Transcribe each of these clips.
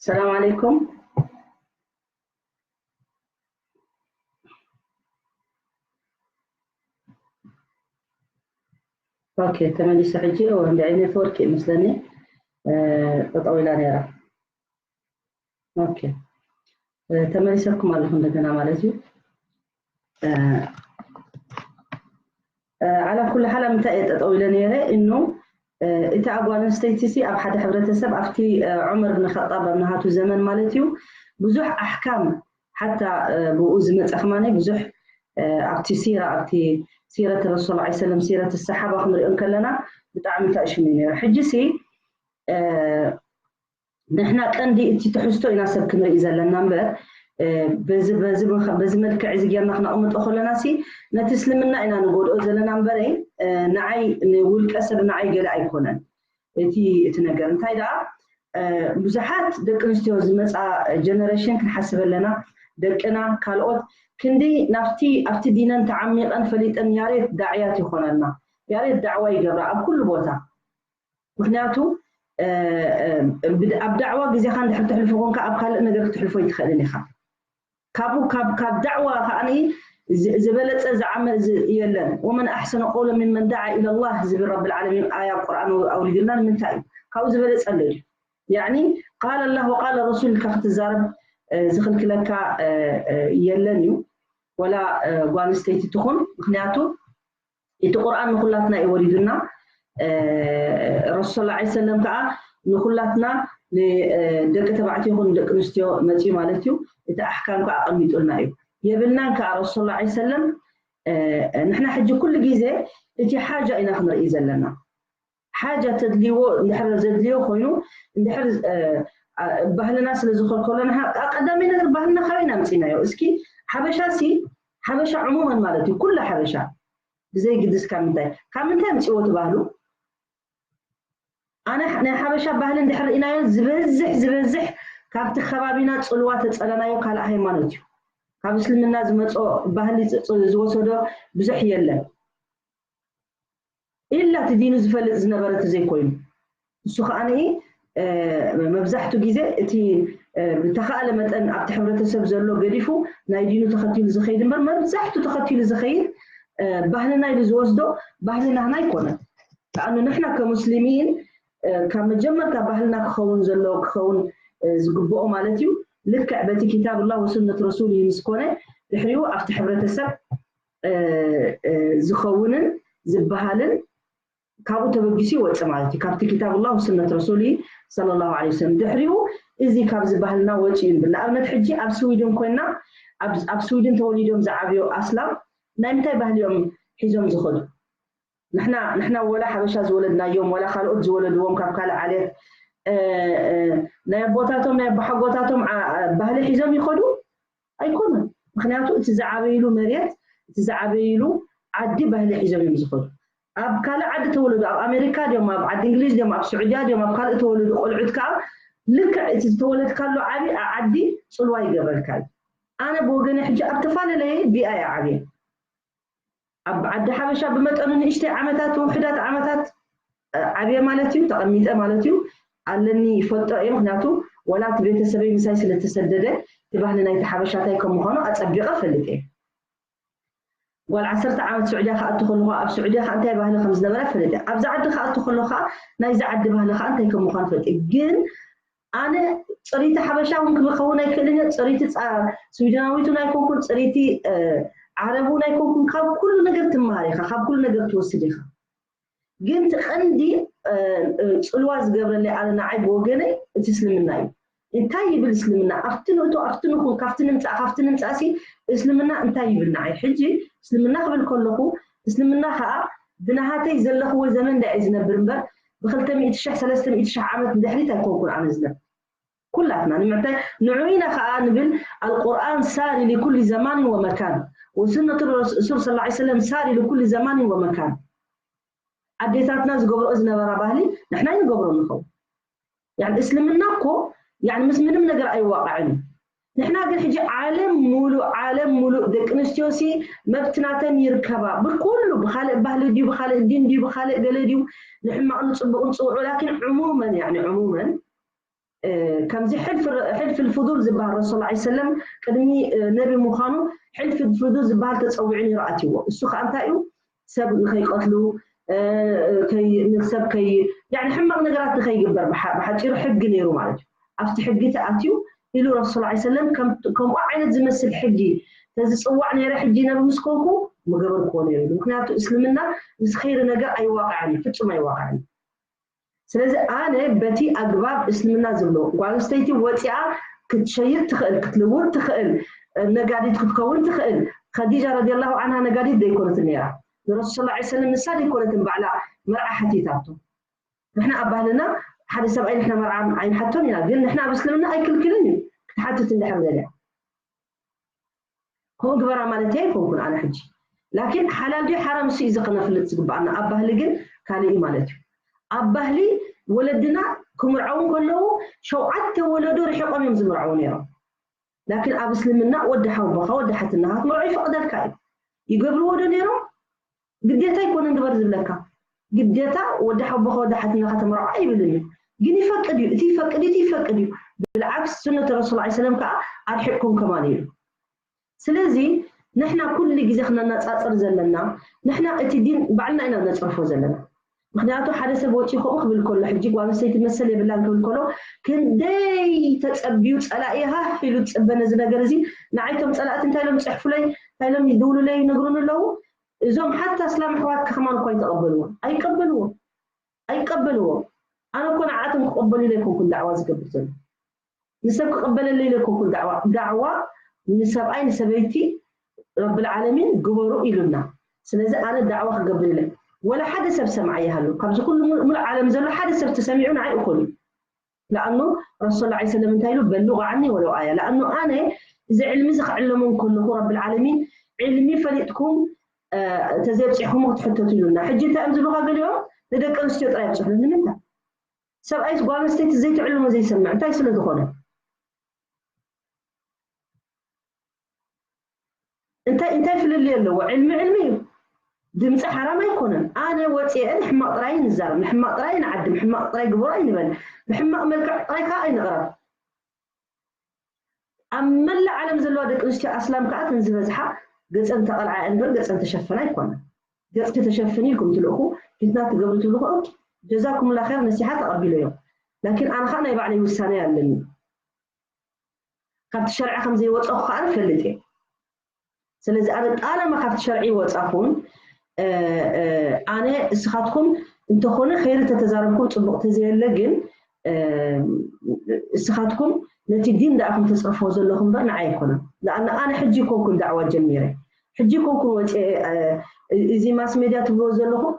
ሰላም ዓለይኩም። ኦኬ፣ ተመሊሰ ሕጂ። እዎ፣ እንደ ዓይነት ኔትወርክ ይመስለኒ፣ እ፣ ጠጠው ኢላ ነይራ። ኦኬ፣ እ፣ ተመሊሰኩም ኣለኹ እንደገና ማለት እዩ። እ፣ እ፣ ዓላ ኩሉ ሓላ ምንታይ እየ ጠጠው ኢለ ነይረ? እኑ፣ እ፣ እታ ጓል ኣንስተይቲ ሲ ኣብ ሓደ ሕብረተሰብ ኣብቲ፣ እ፣ ዑመር ብን ኸጣብ ኣብ ናሃቱ ዘመን ማለት እዩ፣ ብዙሕ ኣሕካም ሓታ፣ እ፣ ብኡ ዝመጸ ከማኒ ብዙሕ፣ እ፣ ኣብቲ ሲራ፣ ኣብቲ ሲረት ረሱል ዐለይሂ ሰለም፣ ሲረት ሰሓባ ክንሪኦ እንከለና ብጣዕሚ ተኣሽሙ እዩ ነይሩ። ሕጂ ሲ፣ እ፣ ንሕና ቀንዲ እቲ ትሕዝቶ ኢና ሰብ ክንርኢ ዘለና እምበር፣ እ፣ በዚ፣ በዚ፣ በዚ መልክዕ እዚ ጌርና ክነቕምጦ ከለና ሲ፣ ነቲ እስልምና ኢና ንጎድኦ ዘለና እምበረይ፣ እ፣ ንዓይ፣ ንውልቀ ሰብ ንዓይ ገለ ኣይኮነን። እቲ፣ እቲ ነገር እንታይ ደኣ፣ እ፣ ብዙሓት ደቂ ኣንስትዮ ዝመጻ ጀነሬሽን ክንሓስብ ኣለና፣ ደቅና፣ ካልኦት ክንዲ ናብቲ፣ ኣብቲ ዲነን ተዓሚቐን ፈሊጠን ያሬት ዳዕያት ይኾነልና። ያሬት ዳዕዋ ይገብራ ኣብ ኩሉ ቦታ። ምክንያቱ፣ እ፣ እ፣ ብድ-፣ ኣብ ዳዕዋ ግዜኻ እንድሕር ተሕልፎ ኮንካ ኣብ ካልእ ነገር ክትሕልፎ ኣይትኽእልን ኢኻ። ካብኡ፣ ካብ፣ ካብ ዳዕዋ ከኣ ዝ-፣ ዝበለጸ ዝዓመ-፣ ዝ-፣ የለን። "ወመን ኣሕሰኑ ቀውለን ሚመን ደዓ ኢለላህ" ዝብል ረብል ዓለሚን ኣያ ቁርኣን ኣውሪድልና ንምንታይ እዩ? ካብኡ ዝበለጸ ኣሎ ድዩ? ያዕኒ፣ ቃለ ላህ ወቃለ ረሱል ኢልካ ክትዛረብ፣ እ፣ ዝኽልክለካ፣ እ፣ እ፣ የለን እዩ። ወላ፣ እ፣ ጓል ኣንስተይቲ ትኹን፣ ምክንያቱ እቲ ቁርኣን ንኹላትና እዩ ወሪዱና። እ፣ ረሱል ሰለላሁ ዐለይሂ ወሰለም ከኣ ንኹላትና፣ ን-፣ እ፣ ደቂ ተባዕትዮ ይኹን ደቂ ኣንስትዮ መጺኡ ማለት እዩ። እቲ ኣሕካም ከኣ ኣቐሚጡልና እዩ። የብልናን ከኣ ረሱል ሰለላሁ ዐለይሂ ወሰለም፣ እ፣ ንሕና ሕጂ ኩሉ ግዜ እቲ ሓጃ ኢና ክንርኢ ዘለና። ሓጃ ተድልይዎ እንድሕር ዘድልዮ ኮይኑ፣ እንድሕር፣ እ፣ ኣ፣ ባህልና ስለ ዝኸልከሎ፣ ንሓ-፣ ኣ፣ ቀዳማይ ነገር ባህልና ካበይ ኢና ኣምጺእናዮ? እስኪ ሓበሻ ሲ፣ ሓበሻ ዕሙመን ማለት እዩ፣ ኩሉ ሓበሻ፣ ብዘይግድስ ካብ ምንታይ፣ ካብ ምንታይ ኣምጺእዎ እቲ ባህሉ? ኣነ ሕ-፣ ናይ ሓበሻ ባህሊ እንድሕር ርኢናዮ፣ ዝበዝሕ፣ ዝበዝሕ ካብቲ ከባቢና ጽልዋ ተጸለናዮ ካልእ ሃይማኖት እዩ። ካብ እስልምና ዝመጾ ባህሊ ጽ-፣ ጽ-፣ ዝወሰዶ ብዙሕ የለን። ኢላ እቲ ዲኑ ዝፈልጥ ዝነበረ እቲ ዘይኮይኑ። እሱ ከኣ ንኢ፣ እ፣ መብዛሕቱ ግዜ እቲ፣ እ፣ ብተኻእለ መጠን ኣብቲ ሕብረተሰብ ዘሎ ገዲፉ ናይ ዲኑ ተኸቲሉ ዝኸይድ እምበር፣ መብዛሕቱ ተኸቲሉ ዝኸይድ፣ እ፣ ባህልና ኢሉ ዝወስዶ ባህሊ ናህና ኣይኮነን። ከኣ ንሕና ከሙስሊሚን፣ እ፣ ካብ መጀመርታ ባህልና ክኸውን ዘለዎ ክኸውን፣ እ፣ ዝግብኦ ማለት እዩ። ልክዕ በቲ ኪታብ ኣላህ ወሱነት ረሱል ምስ ኮነ፣ ድሕሪኡ ኣብቲ ሕብረተሰብ፣ እ፣ እ፣ ዝኸውንን ዝበሃልን ካብኡ ተበጊሱ ይወጽእ ማለት እዩ። ካብቲ ኪታብ ኣላህ ወሱነት ረሱሊ ሰለላሁ ዐለይሂ ወሰለም። ድሕሪኡ እዚ ካብ ዝበሃልና ወጺኡ ንብል። ንኣብነት ሕጂ ኣብ ስዊድን ኮይና፣ ኣብ፣ ኣብ ስዊድን ተወሊዶም ዝዓብዩ ኣስላም ናይ ምንታይ ባህሊ እዮም ሒዞም ዝኸዱ? ንሕና፣ ንሕና ወላ ሓበሻ ዝወለድናዮም፣ ወላ ካልኦት ዝወለድዎም ካብ ካልእ ዓሌት፣ እ፣ እ፣ ናይ ኣቦታቶም፣ ናይ ኣቦሓጎታቶም ዓ-፣ ዓ-፣ ባህሊ ሒዞም ይኸዱ? ኣይኮኑን። ምክንያቱ እቲ ዝዓበይሉ መሬት፣ እቲ ዝዓበይሉ ዓዲ ባህሊ ሒዞም እዮም ዝኸዱ። ኣብ ካልእ ዓዲ ተወለዱ፣ ኣብ ኣሜሪካ ድዮም፣ ኣብ ዓዲ እንግሊዝ ድዮም፣ ኣብ ስዑድያ ድዮም፣ ኣብ ካልእ ተወለዱ ቆልዑት ከኣ ልክዕ እቲ ዝተወለድካሉ ዓቢ ዓ-፣ ዓዲ ጽልዋ ይገብረልካ እዩ። ኣነ ብወገነ ሕጂ ኣብ ተፈላለየ ቢኣ እየ ዓብየ። ኣብ ዓዲ ሓበሻ ብመጠኑ ንእሽተይ ዓመታት፣ ውሑዳት ዓመታት፣ እ፣ ዓብየ ማለት እዩ፣ ተቐሚጠ ማለት እዩ። ኣለኒ፣ ይፈልጦ እየ፣ ምክንያቱ ወላ እቲ ቤተሰበይ ምሳይ ስለ ተሰደደ፣ እቲ ባህሊ ናይቲ ሓበሻ እንታይ ከም ምዃኑ ኣጸቢቐ እፈልጥ እየ። ጓል ዓሰርተ ዓመት ስዑድያ ክኣቱ ከለኹ፣ ኣብ ስዑድያ ከኣ እንታይ ባህሊ ከም ዝነበረ እፈልጥ እየ። ኣብዚ ዓዲ ክኣቱ ከለኹ ከኣ ናይዚ ዓዲ ባህሊ ከኣ እንታይ ከም ምዃኑ እፈልጥ እየ። ግን ኣነ ጽሪቲ ሓበሻ እውን ክኸውን ኣይክእልን እየ፣ ጽሪቲ ጻ-፣ ስዊድናዊት እውን ኣይኮንኩን፣ ጽሪቲ፣ እ፣ ዓረብ እውን ኣይኮንኩን። ካብ ኩሉ ነገር ትመሃር ኢኻ፣ ካብ ኩሉ ነገር ትወስድ ኢኻ። ግን እቲ ቀንዲ፣ እ፣ እ፣ ጽልዋ ዝገብረለይ ኣነ ንዓይ ብወገነይ እቲ እስልምና እዩ። እንታይ ይብል እስልምና? ኣብቲ ንእቶ፣ ኣብቲ ንኹን፣ ካብቲ ንምጻእ፣ ካብቲ ንምጻእሲ እስልምና እንታይ ይብል ንዓይ? ሕጂ እስልምና ክብል ከለኹ፣ እስልምና ከኣ ብናሃተይ ዘለኽዎ ዘመን ዳኣ እየ ዝነብር እምበር፣ ብኽልተ ሚእቲ ሽሕ፣ ሰለስተ ሚእቲ ሽሕ ዓመት ንድሕሪት ኣይኮንኩን ኣነ ዝነብር። ኩላትና ንምንታይ ንዑ ኢና ከኣ ንብል፣ ኣልቁርኣን ሳሪ ሊኩሊ ዘማን ወመካን፣ ወሱነቱ ረሱል ሰለላሁ ዐለይሂ ወሰለም ሳሪ ሊኩሊ ዘማን ወመካን። ኣዴታትና ዝገብረኦ ዝነበራ ባህሊ ንሕና ይንገብሮ ንኸውን። ያኒ እስልምና እኮ፣ ያኒ ምስ ምንም ነገር ኣይዋቃዕን እዩ። ንሕና ግን ሕጂ ዓለም ሙሉእ፣ ዓለም ሙሉእ ደቂ ኣንስትዮሲ መብትናተን ይርከባ። ብኩሉ፣ ብኻልእ ባህሊ ድዩ፣ ብኻልእ ዲን ድዩ፣ ብኻልእ ገለ ድዩ፣ ንሕማቕ ንጽቡቕ ንጽውዑ፣ ላኪን ዕሙመን፣ ያኒ ዕሙመን፣ ከምዚ ሕልፍ ሕልፍ ፍዱል ዝበሃል ረሱል ላ ሰለም ቅድሚ ነቢ ምዃኑ ሕልፍ ፍዱል ዝበሃል ተፀዊዑ ነይሩ ኣትይዎ። እሱ ከዓ እንታይ እዩ? ሰብ ንኸይቀትሉ ሰብ ከይ ያኒ ሕማቕ ነገራት ንኸይግበር ብሓ- ብሓፂሩ ሕጊ ነይሩ ማለት እዩ። ኣብቲ ሕጊ ተኣትዩ ኢሉ ረሱል ላ ሰለም ከም- ከምኡ ዓይነት ዝመስል ሕጊ ተዝፅዋዕ ነይረ ሕጂ ነቢ ምስ ኮንኩ ምገበርክዎ ነይሩ ኢሉ። ምክንያቱ እስልምና ምስ ኸይሪ ነገር ኣይዋቃዕን እዩ፣ ፍፁም ኣይዋቃዕን እዩ። ስለዚ ኣነ በቲ ኣግባብ እስልምና ዝብሎ ጓል ኣንስተይቲ ወፂኣ ክትሸይጥ ትኽእል፣ ክትልውጥ ትኽእል፣ ነጋዲት ክትከውን ትኽእል። ኸዲጃ ረዲየላሁ ዓንሃ ነጋዲት ዘይኮነትን ነይራ። ንረሱል ሰለላሁ ዐለይሂ ወሰለም ንሳ ዘይኮነትን ባዕላ መርዓ ሓቲታቶ። ንሕና ኣብ ባህልና ሓደ ሰብኣይ ንሕና መርዓ ኣይንሓቶን ኢና፣ ግን ንሕና ኣብ እስልምና ኣይክልክልን እዩ ክትሓትት እንድሕር ደልያ። ከምኡ ግበራ ማለት ኣይኮንኩን ኣነ ሕጂ። ላኪን ሓላል ድዩ ሓራም እሱ እዩ ዝኸነፍልጥ ዝግባኣና። ኣብ ባህሊ ግን ካልእ እዩ ማለት እዩ። ኣብ ባህሊ ወለድና ክምርዐው እንከለዉ ሸውዓተ ወለዶ ርሒቖም እዮም ዝምርዐው ነይሮም። ላኪን ኣብ እስልምና ወዲ ሓውቦኻ ወዲ ሓትናኻ ክትምርዖ ይፈቕደልካ እዩ። ይገብርዎ ዶ ነይሮም? ግዴታ ኣይኮነን ግበር ዝብለካ። ግዴታ ወዲ ሓቦኻ ወዲ ሓትናኻ ተመርዖ ኣይብልን እዩ። ግን ይፈቅድ እዩ። እቲ ይፈቅድ እዩ፣ እቲ ይፈቅድ እዩ። ብልዓክስ ሱነት ረሱል ዐለይሂ ሰላም ከዓ ኣርሒቕኩም ከማን ኢሉ። ስለዚ ንሕና ኩሉ ግዜ ክነነፃፅር ዘለና ንሕና እቲ ዲን ባዕልና ኢና ነፅርፎ ዘለና። ምክንያቱ ሓደ ሰብ ወፂኡ ከምኡ ክብል ከሎ ሕጂ ጓል ኣንስተይቲ መሰል የብላን ክብል ከሎ ክንደይ ተፀቢዩ ፀላኢ ሃህ ኢሉ ዝፅበ ነዚ ነገር እዚ ንዓይቶም ፀላእቲ እንታይ ኢሎም ፅሕፉለይ እንታይ ኢሎም ይድውሉለይ ይነግሩን ኣለዉ። እዞም ሓታ እስላም ኣሕዋትካ ከማን እኳ ኣይተቐበልዎ ኣይቀበልዎ ኣይቀበልዎ። ኣነ እኮ ንዓቶም ክቐበሉ ኢለ ኣይኮንኩን ዳዕዋ ዝገብር ዘሎ ንሰብ ክቐበለለ ኢለ ኣይኮንኩን ዳዕዋ ዳዕዋ ንሰብኣይ ንሰበይቲ ረብል ዓለሚን ግበሩ ኢሉና። ስለዚ ኣነ ዳዕዋ ክገብር ኢለ ወላ ሓደ ሰብ ሰምዓ ይሃሉ ካብዚ ኩሉ ሙሉእ ዓለም ዘሎ ሓደ ሰብ ተሰሚዑ ንዓይ እኮን እዩ። ለኣኑ ረሱል ላ ሰለም እንታይ ኢሉ በልቑ ዓኒ ወለው ኣያ ለኣኑ ኣነ እዚ ዕልሚ እዚ ክዕለሙ እንከለኹ ረብል ዓለሚን ዕልሚ ፈሊጥኩም ተዘይብፅሕኩም ክትሕተቱ ኢሉና። ሕጂ እንታይ እዮም ዝብሉካ ገሊኦም ንደቂ ኣንስትዮ ጥራይ ይብፅሑሉ ንምንታይ? ሰብኣይስ ጓል ኣንስተይቲ ዘይትዕልሞ ዘይሰምዕ እንታይ ስለ ዝኾነ? እንታይ እንታይ ፍልልይ ኣለዎ? ዕልሚ ዕልሚ እዩ። ድምፂ ሓራም ኣይኮነን። ኣነ ወፂአ ንሕማቕ ጥራይ ንዛረብ፣ ንሕማቕ ጥራይ ንዓድም፣ ሕማቕ ጥራይ ግበሩ ኣይንበል፣ ብሕማቕ መልክዕ ጥራይ ከዓ ኣይንቕረብ። ኣብ መላእ ዓለም ዘለዋ ደቂ ኣንስትዮ ኣስላም ከዓ እተን ዝበዝሓ ገፀን ተቐልዓ እምበር ገፀን ተሸፈና ኣይኮነን። ገፅኪ ተሸፍኒ ኢልኩም ትልእኹ፣ ፊትና ትገብሩ ትብሉ ከ ጀዛኩምላ ኸይር ነሲሓ ተቐቢለዮ። ላኪን ኣነ ከዓ ናይ ባዕለይ ውሳነ ኣለኒ። ካብቲ ሸርዒ ከም ዘይወፀኹ ከዓ እፈልጥ እየ። ስለዚ ኣነ ጣለማ ካብቲ ሸርዒ ወፃኹን ኣነ እስኻትኩም እንተኾነ ኸይሪ ተተዛረብኩም ፅቡቕ ተዘየለ ግን እስኻትኩም ነቲ ዲን ደኣኹም ተፅርፎ ዘለኹም እምበር ንዓይ ኣይኮነን። ለኣነ ኣነ ሕጂ ኮንኩን ዳዕዋ ጀሚረ ሕጂ ኮንኩን ወፂ እዚ ማስ ሜድያ ትብሎ ዘለኹም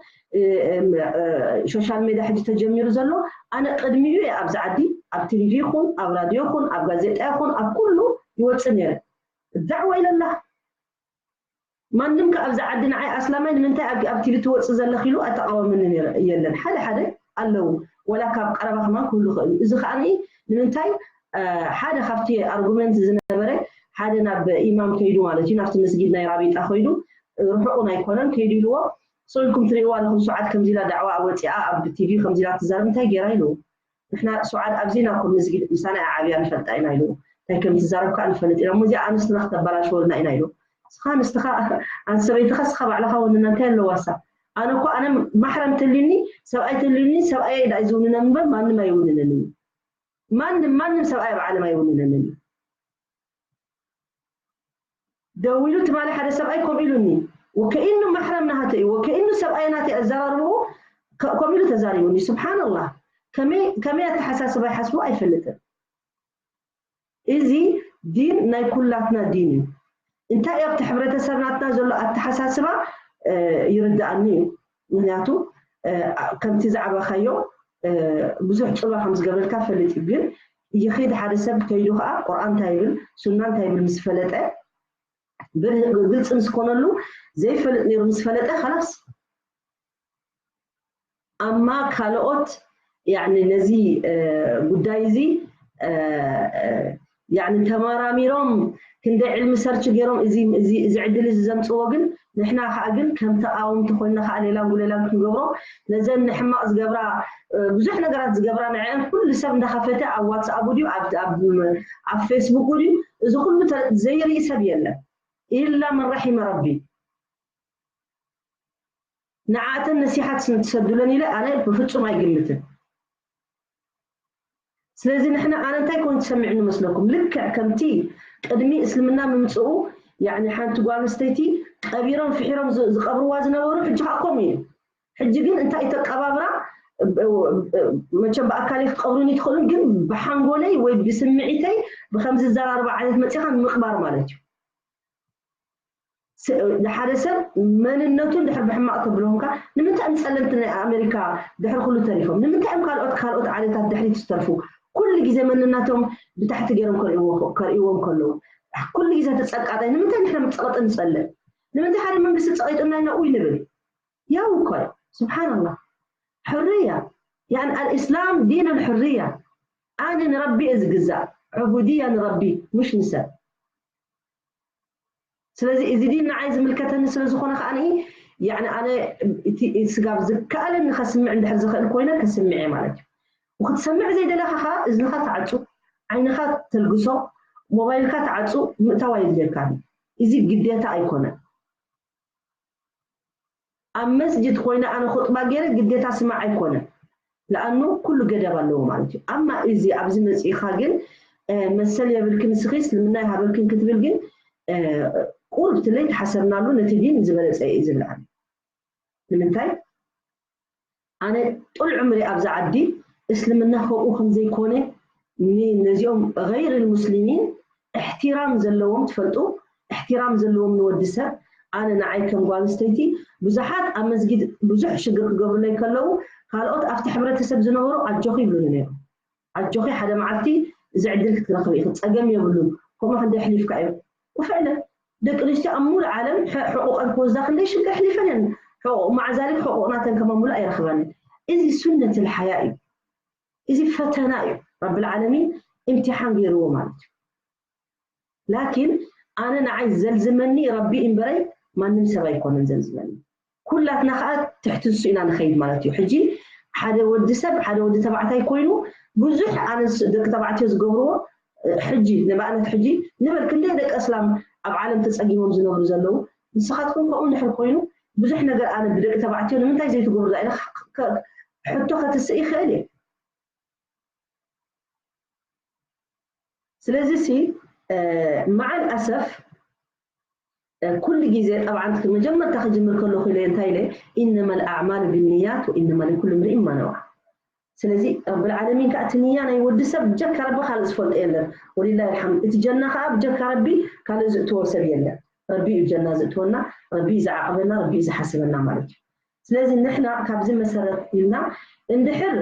ሶሻል ሜድያ ሕጂ ተጀሚሩ ዘሎ ኣነ ቅድሚኡ እየ ኣብዚ ዓዲ ኣብ ቲቪ ይኹን ኣብ ራድዮ ይኹን ኣብ ጋዜጣ ይኹን ኣብ ኩሉ ይወፅእ ነይረ። ዳዕዋ ኢለላ ማንም ከ ኣብዚ ዓዲ ንዓይ ኣስላማይ ንምንታይ ኣብ ኣብ ቲቪ ትወፅእ ዘለኽ ኢሉ ኣተቃወምኒ ነይረ የለን። ሓደ ሓደ ኣለዉ ወላ ካብ ቀረባ ከማን ክህሉ ይኽእል እዩ። እዚ ከዓ ንምንታይ ሓደ ካብቲ ኣርጉመንት ዝነበረ ሓደ ናብ ኢማም ከይዱ ማለት እዩ ናብቲ መስጊድ ናይ ራቢጣ ከይዱ ርሑቕን ኣይኮነን ከይዱ ኢልዎ ስቕ ኢልኩም ትርእይዋ ኣለኹም ሱዓድ ከምዚ ኢላ ዳዕዋ ወፂኣ ኣብ ቲቪ ከምዚ ኢላ ትዛረብ እንታይ ገይራ ኢልዎ ንሕና ሱዓድ ኣብዚ ኢና ኮ መስጊድ ምሳና ዓብያ ንፈልጣ ኢና ኢሉ እንታይ ከም ትዛረብ ከዓ ንፈልጥ ኢና እሞ እዚኣ ኣንስትና ክተበላሽወልና ኢና ኢሉ እስኻ ኣንስትኻ ኣንሰበይትኻ እስኻ ባዕልኻ ወንና እንታይ ኣለዋ እሳ ኣነ እኮ ኣነ ማሕረም ተልዩኒ ሰብኣይ ተልዩኒ ሰብኣይ ዳ ዝውንነ እምበር ማንም ኣይውንነኒ ማንም ማንም ሰብኣይ ኣብ ዓለም ኣይውንነኒ ደዊሉ ትማሊ ሓደ ሰብኣይ ከምኡ ኢሉኒ ወከኢኑ ማሕረም ናሃተ እዩ ወከኢኑ ሰብኣይ ናተ ኣዘራርብኡ ከምኡ ኢሉ ተዛሪቡኒ ስብሓንላህ ከመይ ኣተሓሳስባ ይሓስቡ ኣይፈልጥን እዚ ዲን ናይ ኩላትና ዲን እዩ እንታይ ኣብቲ ሕብረተሰብ ናትና ዘሎ ኣተሓሳስባ ይርድኣኒ እዩ ምክንያቱ ከምቲ ዝዓበኻዮ ብዙሕ ፅልዋ ከም ዝገበርካ ፈልጥ እዩ ግን ይኺድ ሓደ ሰብ ከይዱ ከዓ ቁርኣን እንታይ ይብል ሱና እንታይ ይብል ምስ ፈለጠ ግልፂ ምስ ኮነሉ ዘይፈልጥ ነይሩ ምስ ፈለጠ ከላስ ኣማ ካልኦት ያኒ ነዚ ጉዳይ እዚ ያኒ ተመራሚሮም ክንደይ ዕልሚ ሰርች ገይሮም እዚ እዚ እዚ ዕድል እዚ ዘምፅዎ ግን ንሕና ከዓ ግን ከም ተቃወምቲ ኮይና ከዓ ሌላን ጉሌላን ክንገብሮ፣ ነዘን ንሕማቅ ዝገብራ ብዙሕ ነገራት ዝገብራ ንዐን ኩሉ ሰብ እንዳኸፈተ ኣብ ዋትስኣፕ ድዩ ኣብ ፌስቡክ ድዩ፣ እዚ ኩሉ ዘይርኢ ሰብ የለን። ኢላ መን ረሒመ ረቢ። ንዓተን ነሲሓት ትሰዱለን ኢለ ኣነ ብፍጹም ኣይግምትን። ስለዚ ንሕና ኣነ እንታይ ኮን ትሰምዕኒ መስለኩም? ልክዕ ከምቲ ቅድሚ እስልምና ምምፅኡ ያኒ ሓንቲ ጓል ኣንስተይቲ ቀቢሮም ፍሒሮም ዝቀብርዋ ዝነበሩ ሕጂ ከዓ ከምኡ እዩ። ሕጂ ግን እንታይ ተቀባብራ መቸም ብኣካል ክቀብሩን ይትኽእሉን፣ ግን ብሓንጎለይ ወይ ብስምዒተይ ብከምዚ ዘራርባ ዓይነት መፂኻ ንምቅባር ማለት እዩ። ሓደ ሰብ መንነቱ እንድሕር ብሕማቕ ተብልሆንካ ንምንታይ እዮም ጸለምቲ ናይ ኣሜሪካ ድሕሪ ኩሉ ተሪፎም? ንምንታይ እዮም ካልኦት ካልኦት ዓሌታት ድሕሪት ዝተርፉ? ኩሉ ግዜ መንነቶም ብታሕቲ ገይሮም ከርእይዎም ከለዉ ኩሉ ግዜ ተጸቃጣይ ንምንታይ ንሕና መጸቐጢ ንጸልእ? ንምንታይ ሓደ መንግስቲ ጸቒጡና ኢና ኡይ ንብል? ያው እኮ እዩ። ስብሓንላህ። ሕርያ። ያን ኣልእስላም ዲን ኣልሕርያ። ኣነ ንረቢ እየ ዝግዛእ። ዕቡድያ ንረቢ፣ ምሽ ንሰብ። ስለዚ እዚ ዲን ንዓይ ዝምልከተኒ ስለ ዝኾነ ከዓኒ ያኒ ኣነ እቲ ስጋብ ዝከኣለኒ ከስምዕ እንድሕር ዝኽእል ኮይነ ከስምዕ እየ ማለት እዩ። ክትሰምዕ ዘይደለኻ ከዓ እዝንኻ ተዓፁ፣ ዓይንኻ ተልግሶ፣ ሞባይልካ ተዓፁ፣ ምእታው ኣይድልየካን። እዚ ግዴታ ኣይኮነን። ኣብ መስጅድ ኮይነ ኣነ ኹጥባ ገይረ ግዴታ ስማዕ ኣይኮነን። ለኣኑ ኩሉ ገደብ ኣለዎ ማለት እዩ። ኣማ እዚ ኣብዚ መፂእኻ ግን መሰል የብልክን ንስኺ እስልምና ይሃበልክን ክትብል ግን ቁርብ ትለይ ተሓሰብናሉ ነቲ ዲን ዝበለፀ እዩ ዝብል ኣነ። ንምንታይ ኣነ ጡል ዕምሪ ኣብዚ ዓዲ እስልምና ከምኡ ከምዘይኮነ ነዚኦም غير المسلمين احترام ዘለዎም ትፈልጡ احترام ዘለዎም ንወዲ ሰብ ኣነ ንዓይ ከም ጓል ኣንስተይቲ ብዙሓት ኣብ መስጊድ ብዙሕ ሽግር ክገብሩለይ ከለዉ ካልኦት ኣብቲ ሕብረተሰብ ዝነበሩ ኣጆኺ ይብሉኒ ነይሮም። ኣጆኺ ሓደ መዓልቲ እዚ ዕድል ክትረኽቢ ኢኺ ጸገም የብሉን ከምኡ ክንደይ ኣሕሊፍካ እዩ። ወፍዕለ ደቂ ኣንስትዮ ኣብ ሙሉ ዓለም ሕቁቀን ክወስዳ ክንደይ ሽግር ኣሕሊፈን እየን። ሕቁቅ ማዕዛሊክ ሕቁቅ ናተን ከማሙላ ኣይረኽባን። እዚ ሱነት ልሓያ እዩ። እዚ ፈተና እዩ። ረብል ዓለሚን እምትሓን ገይርዎ ማለት እዩ። ላኪን ኣነ ንዓይ ዘልዝመኒ ረቢ እምበረይ ማንም ሰብ ኣይኮነን ዘልዝመኒ። ኩላትና ከዓ ትሕቲ ንሱ ኢና ንኸይድ ማለት እዩ። ሕጂ ሓደ ወዲ ሰብ ሓደ ወዲ ተባዕታይ ኮይኑ ብዙሕ ኣነ ደቂ ተባዕትዮ ዝገብርዎ ሕጂ ንኣብነት ሕጂ ንበል ክንደይ ደቂ እስላም ኣብ ዓለም ተፀጊሞም ዝነብሩ ዘለዉ ንስኻትኩም ከምኡ እንድሕር ኮይኑ ብዙሕ ነገር ኣነ ብደቂ ተባዕትዮ ንምንታይ ዘይትገብሩ ኢለ ሕቶ ከትስእ ይኽእል እየ። ስለዚ ሲ መዓል ኣሰፍ ኩሉ ግዜ ጠብዓን መጀመርታ ክጅምር ከለኹ ኢለ እንታይ ኢለ ኢነማ ኣልኣዕማሉ ብንያት ወኢነማ ሊኩል ምርኢን ማነዋ። ስለዚ ረብል ዓለሚን ከዓ እቲ ንያ ናይ ወዲ ሰብ ብጀካ ረቢ ካልእ ዝፈልጦ የለን። ወሊላሂ ልሓምድ እቲ ጀና ከዓ ብጀካ ረቢ ካልእ ዝእትዎ ሰብ የለን። ረቢ እዩ ጀና ዝእትወና፣ ረቢ እዩ ዝዓቕበና፣ ረቢ እዩ ዝሓስበና ማለት እዩ። ስለዚ ንሕና ካብዚ መሰረት ኢልና እንድሕር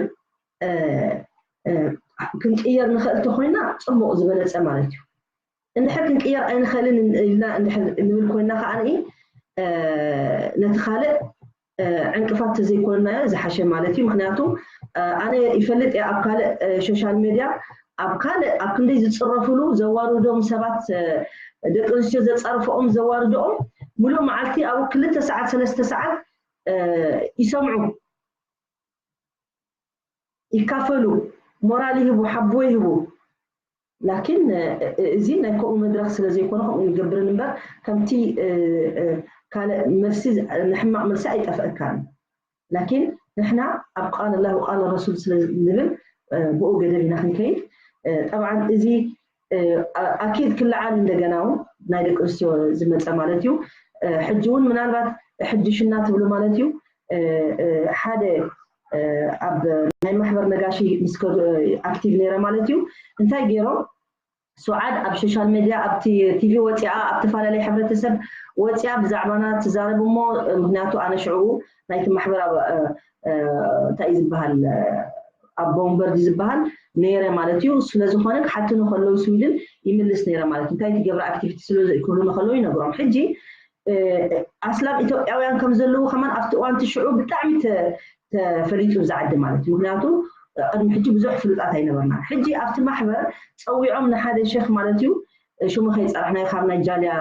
ክንቅየር ንኽእል ተኮይና ፅቡቕ ዝበለፀ ማለት እዩ። እንድሕር ክንቅየር ኣይንኽእልን ኢልና እንድሕር ንብል ኮይና ከዓ ነቲ ካልእ ዕንቅፋት ተዘይኮንናዮ ዝሓሸ ማለት እዩ። ምክንያቱ ኣነ ይፈልጥ እየ ኣብ ካልእ ሶሻል ሜድያ ኣብ ካልእ ኣብ ክንደይ ዝፅረፍሉ ዘዋርዶም ሰባት ደቂ ኣንስትዮ ዘፃርፈኦም ዘዋርዶኦም ሙሉእ መዓልቲ ኣብኡ ክልተ ሰዓት ሰለስተ ሰዓት ይሰምዑ ይካፈሉ ሞራል ይህቡ ሓቦ ይህቡ። ላኪን እዚ ናይ ከምኡ መድረክ ስለ ዘይኮነ ከምኡ ንገብርን እምበር ከምቲ ካልእ መልሲ ንሕማቅ መልሲ ኣይጠፍአካን። ላኪን ንሕና ኣብ ቃል ኣላህ ወቃል ረሱል ስለ ንብል ብኡ ገደብ ኢና ክንከይድ። ጠብዓን እዚ ኣኪድ ክለዓል እንደገና እውን ናይ ደቂ ኣንስትዮ ዝመፀ ማለት እዩ። ሕጂ እውን ምናልባት ሕድሽና ትብሉ ማለት እዩ። ሓደ ኣብ ናይ ማሕበር ነጋሺ ምስ ኣክቲቭ ነይረ ማለት እዩ። እንታይ ገይሮም ሱዓድ ኣብ ሶሻል ሜድያ ኣብቲ ቲቪ ወፂኣ ኣብ ተፈላለየ ሕብረተሰብ ወፂኣ ብዛዕባና ትዛረብ እሞ ምክንያቱ ኣነ ሽዕኡ ናይቲ ማሕበር እንታይ እዩ ዝበሃል ኣብ ቦምበርግ ዝበሃል ነይረ ማለት እዩ። ስለዝኾነ ክሓትኑ ከለዉ ስዊድን ይምልስ ነይረ ማለት እዩ። እንታይ ትገብረ ኣክቲቪቲ ስለ ክብሉ ከለዉ ይነግሮም። ሕጂ ኣስላም ኢትዮጵያውያን ከም ዘለዉ ከማን ኣብቲ እዋንቲ ሽዑ ብጣዕሚ ተፈሊጡ እዚ ዓዲ ማለት እዩ። ምክንያቱ ቅድሚ ሕጂ ብዙሕ ፍሉጣት ኣይነበርና። ሕጂ ኣብቲ ማሕበር ፀዊዖም ንሓደ ሸክ ማለት እዩ ሽሙ ከይፀራሕናዮ ካብ ናይ ጃልያ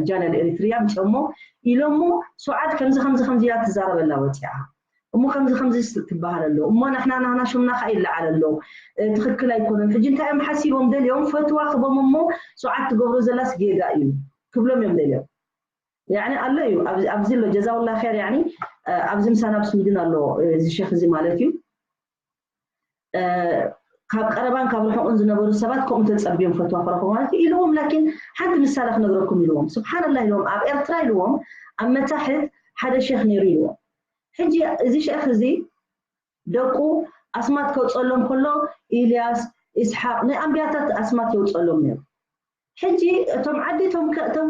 ጃልያ ኤሪትርያ ምፅኦሞ ኢሎሞ፣ ሱዓድ ከምዚ ከምዚ ከምዚ እያ ትዛረበላ ወፂኣ እሞ ከምዚ ከምዚ ትበሃል ኣሎ እሞ ንሕና ናህና ሽምና ከዓ ይለዓል ኣሎ፣ ትኽክል ኣይኮነን። ሕጂ እንታይ እዮም ሓሲቦም ደልዮም ፈትዋ ክቦም እሞ ሱዓድ ትገብሮ ዘላስ ጌጋ እዩ ክብሎም እዮም ደልዮም። ያኒ ኣሎ እዩ ኣብዚ ኣሎ ጀዛውላ ር ያኒ ኣብዚ ምሳና ኣብ ስዊድን ኣሎ እዚ ሸክ እዚ ማለት እዩ። ካብ ቀረባን ካብ ርሑቕን ዝነበሩ ሰባት ከምኡ ተፀብዮም ፈትዋ ክረኽቡ ማለት እዩ ኢልዎም። ላኪን ሓንቲ ምሳሌ ክነግረኩም ኢልዎም። ስብሓንላ ኢልዎም ኣብ ኤርትራ ኢልዎም ኣብ መታሕት ሓደ ሸክ ነይሩ ኢልዎም። ሕጂ እዚ ሸክ እዚ ደቁ ኣስማት ከውፀሎም ከሎ ኢልያስ፣ ኢስሓቅ ናይ ኣንቢያታት ኣስማት የውፀሎም ነይሩ። ሕጂ እቶም ዓዲ እቶም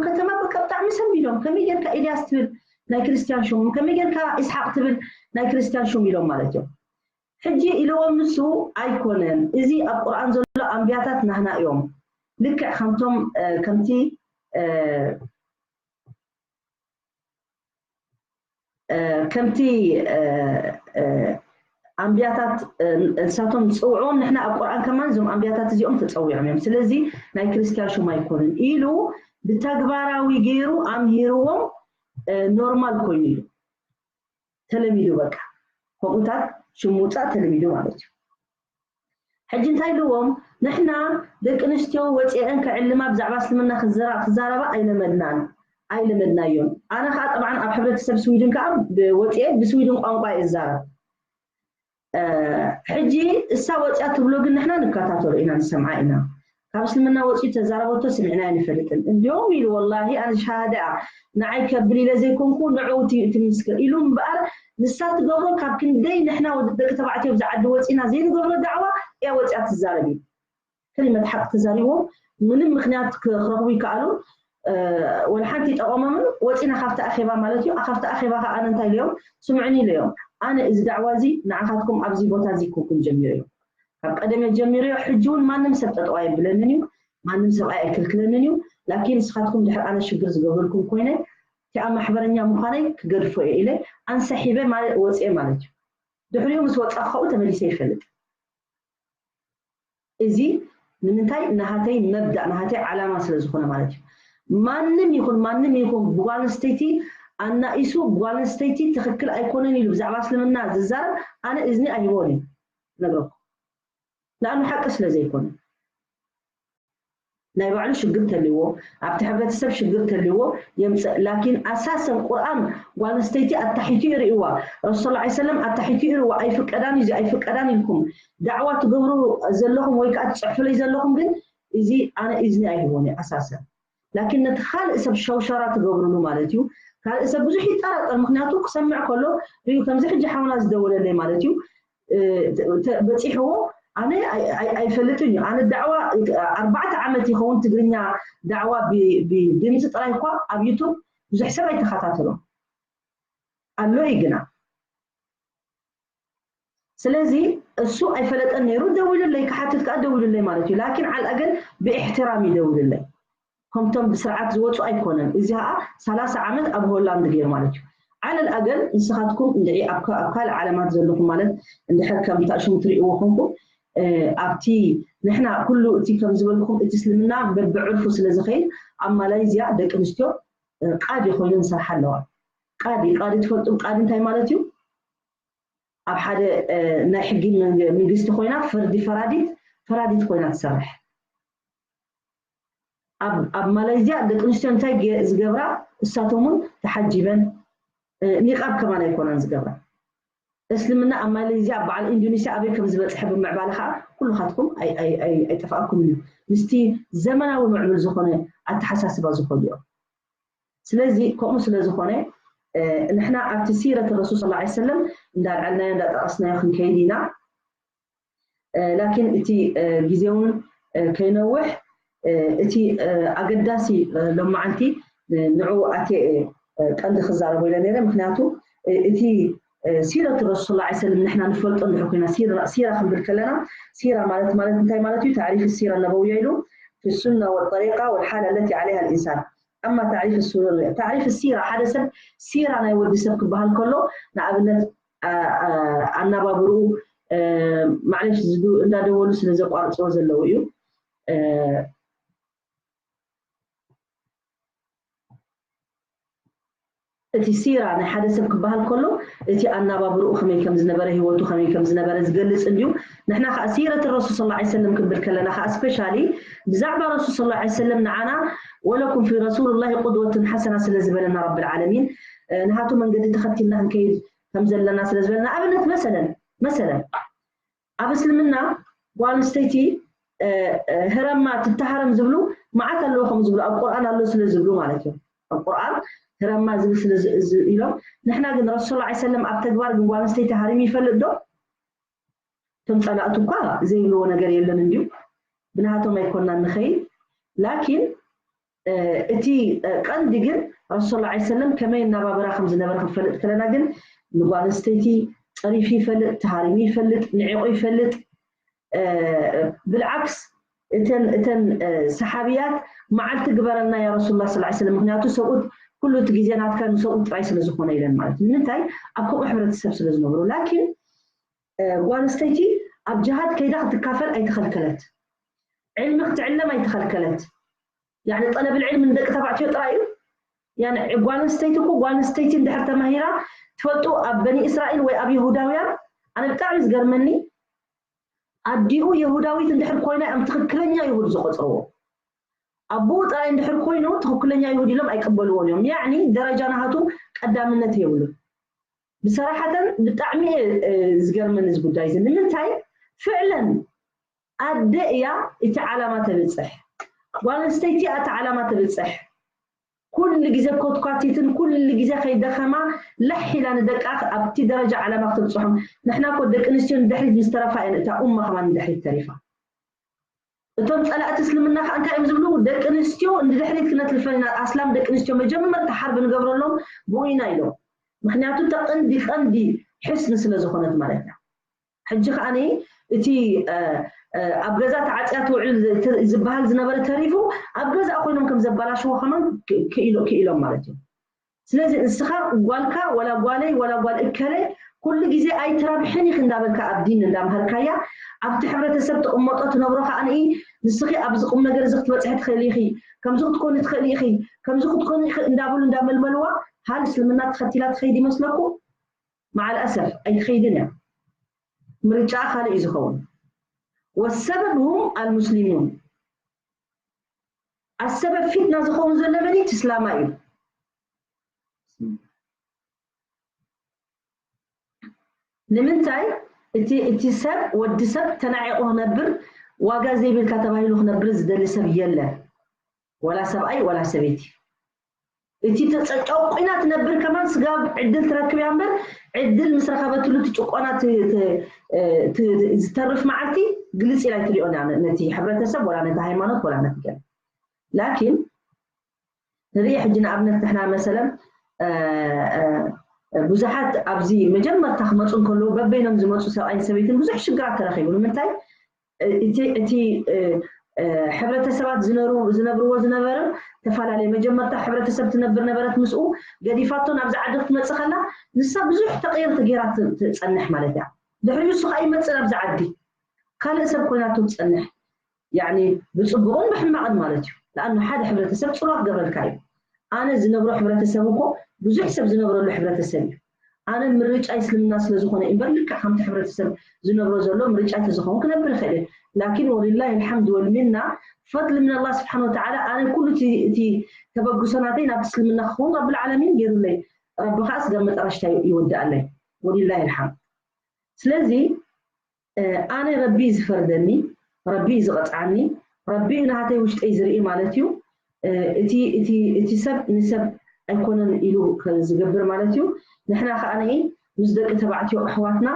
ከተማ በቃ ብጣዕሚ ሰንቢዶም ከመይ ጌርካ ኢልያስ ትብል ናይ ክርስትያን ሹም ከመይ ጌርካ ኢስሓቅ ትብል ናይ ክርስትያን ሹም ኢሎም ማለት እዮም። ሕጂ ኢልዎም ንሱ ኣይኮነን እዚ ኣብ ቁርኣን ዘሎ ኣንቢያታት ናህና እዮም ልክዕ ከምቶም ከምቲ ከምቲ ኣንቢያታት እሳቶም ዝፀውዕዎም ንሕና ኣብ ቁርኣን ከማን እዞም ኣንቢያታት እዚኦም ተፀዊዖም እዮም ስለዚ ናይ ክርስትያን ሹም ኣይኮንን ኢሉ ብተግባራዊ ገይሩ ኣምሂርዎም ኖርማል ኮይኑ እዩ ተለሚዱ በቃ ከምኡታት ሽም ምውፃእ ተለሚዱ ማለት እዩ ሕጂ እንታይ ኢልዎም ንሕና ደቂ ኣንስትዮ ወፂአን ክዕልማ ብዛዕባ እስልምና ክዛረባ ኣይለመድናን ኣይለመድናዮን ኣነ ከዓ ጠብዓን ኣብ ሕብረተሰብ ስዊድን ከዓ ወፂአ ብስዊድን ቋንቋ እዛረብ ሕጂ እሳ ወፂኣ ትብሎ ግን ንሕና ንከታተሎ ኢና ንሰምዓ ኢና ካብ እስልምና ወፂኡ ተዛረበቶ ስሚዕና ኣይንፈልጥን እንዲዮም ኢሉ ወላሂ ኣነ ሸሃዳ ንዓይ ከብል ኢለ ዘይኮንኩ ንዑ እቲ ምስክር ኢሉ እምበኣር ንሳ ትገብሮ ካብ ክንደይ ንሕና ደቂ ተባዕትዮ ብዛ ዓዲ ወፂና ዘይንገብሮ ዳዕዋ እያ ወፂኣ ትዛረብ እዩ ከሊመት ሓቂ ተዛሪቦም ምንም ምክንያት ክረኽቡ ይከኣሉ ወላ ሓንቲ ይጠቐሞምን ወፂና ካብቲ ኣኼባ ማለት እዩ ካብቲ ኣኼባ ከዓ እንታይ ኢለዮም ስምዑኒ ኢለዮም ኣነ እዚ ዳዕዋ እዚ ንዓኻትኩም ኣብዚ ቦታ እዚ ክኩም ጀሚሩ እዩ ካብ ቀደመ ጀሚሩ እዩ ሕጂ እውን ማንም ሰብ ጠጠዋ የብለንን እዩ ማንም ሰብኣይ ኣይክልክለንን እዩ ላኪን ንስኻትኩም ድሕር ኣነ ሽግር ዝገብረልኩም ኮይነ እቲኣ ማሕበረኛ ምዃነይ ክገድፎ እየ ኢለ ኣንሰሒበ ወፅኤ ማለት እዩ ድሕሪኡ ምስ ወፃ ከኡ ተመሊሰ ይፈልጥ እዚ ንምንታይ ናሃተይ መብዳእ ናሃተይ ዓላማ ስለ ዝኾነ ማለት እዩ ማንም ይኹን ማንም ይኹን ብጓል ኣንስተይቲ ኣናኢሱ ጓል ኣንስተይቲ ትኽክል ኣይኮነን ኢሉ ብዛዕባ እስልምና ዝዛረብ ኣነ እዝኒ ኣይህቦን እዩ ነግረኩም ንኣኑ ሓቂ ስለ ዘይኮነ ናይ ባዕሉ ሽግር ተልዎ ኣብቲ ሕብረተሰብ ሽግር ተልዎ የምፅእ ላኪን ኣሳሰን ቁርኣን ጓል ኣንስተይቲ ኣታሒቱ ይርእዋ ረሱል ላ ሰለም ኣታሒቱ ይርእዋ ኣይፍቀዳን እዩ ኣይፍቀዳን ኢልኩም ዳዕዋ ትገብሩ ዘለኹም ወይ ከዓ ትፅሕፍለይ ዘለኹም ግን እዚ ኣነ እዝኒ ኣይህቦን እዩ ኣሳሰን ላኪን ነቲ ካልእ ሰብ ሸውሸራ ትገብርሉ ማለት እዩ ካልእ ሰብ ብዙሕ ይጠራጠር ምክንያቱ ክሰምዕ ከሎ እዩ ከምዚ ሕጂ ሓውና ዝደወለለይ ማለት እዩ በፂሕዎ ኣነ ኣይፈልጥን እዩ ኣነ ዳዕዋ ኣርባዕተ ዓመት ይኸውን ትግርኛ ዳዕዋ ብድምፂ ጥራይ እኳ ኣብ ዩቱብ ብዙሕ ሰብ ኣይተኸታተሎም ኣሎ እዩ ግና ስለዚ እሱ ኣይፈለጠን ነይሩ ደዊሉለይ ክሓትት ከዓ ደዊሉለይ ማለት እዩ ላኪን ዓልኣገን ብእሕትራም ይደውልለይ ከምቶም ብስርዓት ዝወፁ ኣይኮነን እዚ ከዓ ሰላሳ ዓመት ኣብ ሆላንድ ገይሩ ማለት እዩ ዓለል ኣገል ንስኻትኩም እንድዒ ኣብ ካልእ ዓለማት ዘለኹም ማለት እንድሕር ከም ታእሽሙ ትርእይዎ ኮንኩም ኣብቲ ንሕና ኩሉ እቲ ከም ዝበልኩም እቲ እስልምና በብዕርፉ ስለ ዝኸይድ ኣብ ማላይዝያ ደቂ ኣንስትዮ ቃዲ ኮይኑ ንሰርሓ ኣለዋ ቃዲ ቃዲ ትፈልጡ ቃዲ እንታይ ማለት እዩ ኣብ ሓደ ናይ ሕጊ መንግስቲ ኮይና ፍርዲ ፈራዲት ፈራዲት ኮይና ትሰርሕ ኣብ ማላይዝያ ደቂ ኣንስትዮ እንታይ ዝገብራ እሳቶም እውን ተሓጂበን ኒቃብ ከማን ኣይኮናን ዝገብራ እስልምና ኣብ ማላይዝያ ኣብ በዓል ኢንዶኔስያ ኣበይ ከም ዝበፅሐ ብምዕባለ ከዓ ኩሉካትኩም ኣይጠፍኣኩም እዩ ምስቲ ዘመናዊ ምዕብል ዝኾነ ኣተሓሳስባ ዝኸዱ እዮም ስለዚ ከምኡ ስለ ዝኾነ ንሕና ኣብቲ ሲረት ረሱል ስ ሰለም እንዳልዓልናዮ እንዳጠቐስናዮ ክንከይድ ኢና ላኪን እቲ ግዜ እውን ከይነውሕ እቲ ኣገዳሲ ሎማዓንቲ ንዑ ኣቴ ቀንዲ ክዛረቦ ኢለ ነይረ ምክንያቱ እቲ ሲረት ረሱል ላ ሰለም ንሕና ንፈልጦ እንድሕር ኮይና ሲራ ክንብል ከለና ሲራ ማለት ማለት እንታይ ማለት እዩ ታዕሪፍ ሲራ ነበውያ ኢሉ في السنة والطريقة والحالة التي عليها الإنسان أما تعريف السنة تعريف السيرة ሓደ ሰብ ሲራ ናይ ወዲ ሰብ ክበሃል ከሎ ንኣብነት ኣናባብርኡ ማዕለሽ እንዳደወሉ ስለ ዘቋርፅዎ ዘለዉ እዩ እቲ ሲራ ናይ ሓደ ሰብ ክበሃል ከሎ እቲ ኣናባብርኡ ከመይ ከም ዝነበረ፣ ህይወቱ ከመይ ከም ዝነበረ ዝገልጽ እንድዩ። ንሕና ከዓ ሲረት ረሱል ሰለላሁ ዐለይሂ ወሰለም ክንብል ከለና ከዓ ስፔሻሊ ብዛዕባ ረሱል ሰለላሁ ዐለይሂ ወሰለም ንዓና ወለኩም ፊ ረሱልላሂ ቁድወትን ሐሰና ስለ ዝበለና ረብል ዓለሚን፣ እ፣ ንሃቱ መንገዲ ተኸቲልና ክንከይድ ከም ዘለና ስለ ዝበለና። ኣብነት መሰለን መሰለን ኣብ እስልምና ጓል ኣንስተይቲ፣ እ፣ እ፣ ህረማ ትተሃረም ዝብሉ መዓት ኣለዉ፣ ከም ዝብሉ ኣብ ቁርኣን ኣሎ ስለ ዝብሉ ማለት እዩ። ኣብ ቁርኣን ህረማ ዝብል ስለ ዝ- ዝ- ኢሎም። ንሕና ግን ረሱል ሰለላሁ ዐለይሂ ወሰለም ኣብ ተግባር ግን ጓል ኣንስተይቲ ሃሪሙ ይፈልጥ ዶ? እቶም ጸላእቱ እኳ ዘይብልዎ ነገር የለን እንድዩ። ብናሃቶም ኣይኮናን ንኸይድ። ላኪን፣ እ፣ እቲ፣ እ፣ ቀንዲ ግን ረሱል ሰለላሁ ዐለይሂ ወሰለም ከመይ እናባበራ ከም ዝነበረ ክንፈልጥ ከለና ግን ንጓል ኣንስተይቲ ጸሪፉ ይፈልጥ፣ ተሃሪሙ ይፈልጥ፣ ንዒቑ ይፈልጥ። እ፣ ብልዓክስ እተን እተን እ፣ ሰሓብያት መዓልቲ ግበረልና ያ ረሱሉላህ ሰለላሁ ዐለይሂ ወሰለም፣ ምክንያቱ ሰብኡት ኩሉ እቲ ግዜ ናትካ ንሰብኡት ጥራይ ስለ ዝኾነ ኢለን ማለት እዩ። ንምንታይ? ኣብ ከምኡ ሕብረተሰብ ስለ ዝነብሩ። ላኪን እ፣ ጓል ኣንስተይቲ ኣብ ጅሃድ ከይዳ ክትካፈል ኣይተኸልከለት፣ ዕልሚ ክትዕለም ኣይተኸልከለት። ያኒ ጠለብል ዕልሚ ንደቂ ተባዕትዮ ጥራይ እዩ። ያኒ ጓል ኣንስተይቲ እኮ ጓል ኣንስተይቲ እንድሕር ተማሂራ ትፈልጡ ኣብ በኒ እስራኤል ወይ ኣብ ይሁዳውያን ኣነ ብጣዕሚ ዝገርመኒ ኣዲኡ የሁዳዊት እንድሕር ኮይና እዮም ትኽክለኛ ይሁድ ዝቆፅርዎ። ኣቦኡ ጥራይ እንድሕር ኮይኑ ትኽክለኛ ይሁድ ኢሎም ኣይቅበልዎን እዮም። ያኒ ደረጃ ናሃቱ ቀዳምነት የብሉን። ብሰራሓተን ብጣዕሚ እየ ዝገርመኒ እዚ ጉዳይ እዚ። ንምንታይ ፍዕለን ኣደ እያ እቲ ዓላማ ተብፅሕ፣ ጓል ኣንስተይቲ እያ እቲ ዓላማ ተብፅሕ። ኩሉ ግዜ ኮትኳቲትን ኩሉ ግዜ ከይደኸማ ለሕ ኢላ ንደቃ ኣብቲ ደረጃ ዓላማ ክትብፅሖም። ንሕና እኮ ደቂ ኣንስትዮ ንድሕሪት ምስ ተረፋ እየን እታ ኡማ ከማን ንድሕሪት ተሪፋ። እቶም ፀላእቲ እስልምና ከዓ እንታይ እዮም ዝብሉ? ደቂ ኣንስትዮ ንድሕሪት ክነትልፈን ኢና። ኣስላም ደቂ ኣንስትዮ መጀመርታ ሓርብ ንገብረሎም ብኡ ኢና ኢሎም። ምክንያቱ እታ ቀንዲ ቀንዲ ሕስኒ ስለ ዝኾነት ማለት እያ። ሕጂ ከዓ እቲ ኣብ ገዛ ተዓፅያ ትውዕል ዝበሃል ዝነበረ ተሪፉ ኣብ ገዛ ኮይኖም ከም ዘባላሽዎ ከማን ክኢሎም ማለት እዩ። ስለዚ ንስኻ ጓልካ ወላ ጓለይ ወላ ጓል እከለ ኩሉ ግዜ ኣይትረብሕን ኢኺ እንዳበልካ ኣብ ዲን እንዳምሃርካያ ኣብቲ ሕብረተሰብ ትቕመጦ ትነብሮ ከዓ ንስኺ ኣብዚ ቁም ነገር እዚ ክትበፅሒ ትኽእሊ ኢኺ፣ ከምዚ ክትኮኒ ትኽእሊ ኢኺ፣ ከምዚ ክትኮኒ ኢኺ እንዳበሉ እንዳመልመልዋ ሃል እስልምና ተኸቲላ ትኸይድ ይመስለኩም? መዓል ኣሰፍ ኣይትኸይድን እያ። ምርጫ ካልእ እዩ ዝኸውን። ወሰበብ ሁም ኣልሙስሊሙን ኣሰበብ ፊትና ዝኸውን ዘሎ መን እዩ? እስላማ እዩ። ንምንታይ እቲ እቲ ሰብ ወዲ ሰብ ተናዒቑ ክነብር ዋጋ ዘይብልካ ተባሂሉ ክነብር ዝደሊ ሰብ የለን። ወላ ሰብኣይ ወላ ሰበይቲ እቲ ተጨቁና ትነብር ከማን ስጋብ ዕድል ትረክብ እያ እምበር ዕድል ምስ ረኸበትሉ እቲ ጭቆና ዝተርፍ መዓልቲ ግልፅ ኢላ ኣይትሪኦን እያ ነቲ ሕብረተሰብ ወላ ነቲ ሃይማኖት ወላ ነቲ ገለ። ላኪን ንርኢ ሕጂ ንኣብነት ንሕና መሰለን ብዙሓት ኣብዚ መጀመርታ ክመፁ እንከለዉ በበይኖም ዝመፁ ሰብኣይን ሰበይትን ብዙሕ ሽግራት ተረኺቡ። ንምንታይ እቲ እቲ ሕብረተሰባት ዝነብርዎ ዝነበረ ተፈላለየ መጀመርታ ሕብረተሰብ ትነብር ነበረት ምስኡ ገዲፋቶ ናብዚ ዓዲ ክትመፅእ ከላ ንሳ ብዙሕ ተቐየርቲ ገይራ ትፀንሕ ማለት እያ። ድሕሪኡ እሱ ከዓ ይመፅእ ናብዚ ዓዲ ካልእ ሰብ ኮይናቶ ትፀንሕ። ያኒ ብፅቡቕን ብሕማቕን ማለት እዩ። ንኣኑ ሓደ ሕብረተሰብ ፅልዋ ክገብረልካ እዩ። ኣነ ዝነብሮ ሕብረተሰብ እኮ ብዙሕ ሰብ ዝነብረሉ ሕብረተሰብ እዩ። ኣነ ምርጫ እስልምና ስለ ዝኾነ እምበር ልክዕ ከምቲ ሕብረተሰብ ዝነብሮ ዘሎ ምርጫ ተዝኸውን ክነብር ይኽእል እየ። ላኪን ወሊላሂ ልሓምድ ወልሚና ፈድሊ ምን ኣላህ ስብሓን ወተዓላ ኣነ ኩሉ እቲ ተበግሶ ናተይ ናብቲ እስልምና ክኸውን ረብል ዓለሚን ገይሩለይ። ረቢ ከዓ ስጋብ መጠረሽታ ይወድኣለይ። ወሊላሂ ልሓምድ። ስለዚ ኣነ ረቢ እዩ ዝፈርደኒ፣ ረቢ እዩ ዝቐፅዓኒ፣ ረቢ እዩ ናሃተይ ውሽጠይ ዝርኢ ማለት እዩ። እቲ እቲ እቲ ሰብ ንሰብ ኣይኮነን ኢሉ ዝገብር ማለት እዩ። ንሕና ከዓ ንኢ ምስ ደቂ ተባዕትዮ ኣሕዋትና